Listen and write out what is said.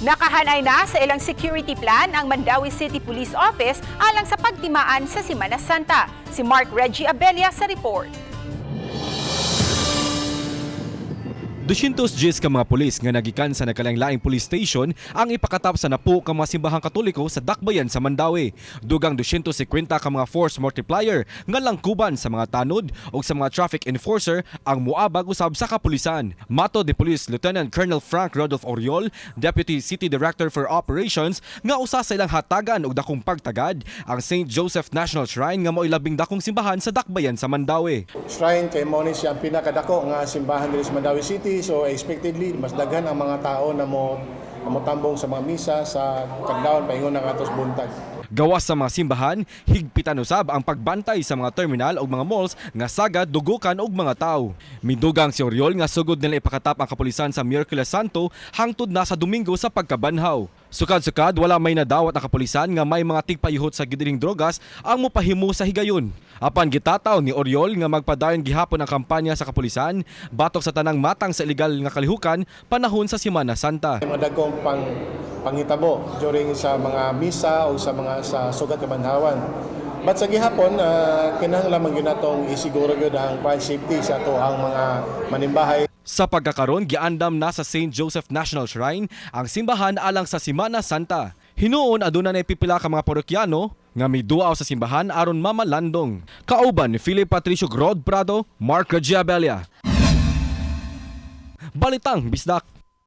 Nakahanay na sa ilang security plan ang Mandaue City Police Office alang sa pagtimaan sa Semana Santa. Si Mark Reggie Abella sa report. 210 ka mga pulis nga nagikan sa nagkalaing-laing police station ang ipakatap sa napo ka mga simbahang Katoliko sa Dakbayan sa Mandaue. Dugang 250 ka mga force multiplier nga langkuban sa mga tanod o sa mga traffic enforcer ang muabag usab sa kapulisan. Matod ni Police Lieutenant Colonel Frank Rodolph Oriol, Deputy City Director for Operations, nga usa sa ilang hatagan og dakong pagtagad ang St. Joseph National Shrine nga mao'y labing dakong simbahan sa Dakbayan sa Mandaue. Shrine kay mao ni siya ang pinakadako nga simbahan diri sa Mandaue City, so expectedly mas daghan ang mga tao na mo motambong sa mga misa sa kadlawon paingon ng atos buntag. Gawas sa mga simbahan, higpitan usab ang pagbantay sa mga terminal o mga malls nga sagad dugukan og mga tao. Midugang si Oriol nga sugod nila ipakatap ang kapulisan sa Miyerkules Santo hangtod na sa Domingo sa pagkabanhaw. Sukad-sukad, wala may nadawat ang kapulisan nga may mga tigpayuhot sa gidiring drogas ang mopahimo sa higayon. Apan gitataw ni Oriol nga magpadayon gihapon ang kampanya sa kapulisan batok sa tanang matang sa ilegal nga kalihukan panahon sa Semana Santa. Mga dagkong panghitabo during sa mga misa o sa mga sa sugat kabanhawan. But sa gihapon, kinahanglan man gyud natong isiguro gyud ang crime safety sa ato ang mga manimbahay. Sa pagkakaron, giandam na sa St. Joseph National Shrine ang simbahan alang sa Semana Santa. Hinuon aduna na pipila ka mga parokyano nga miduaw sa simbahan aron mamalandong. Kauban ni Philip Patricio Grod Prado, Mark Regiabelia. Balitang Bisdak.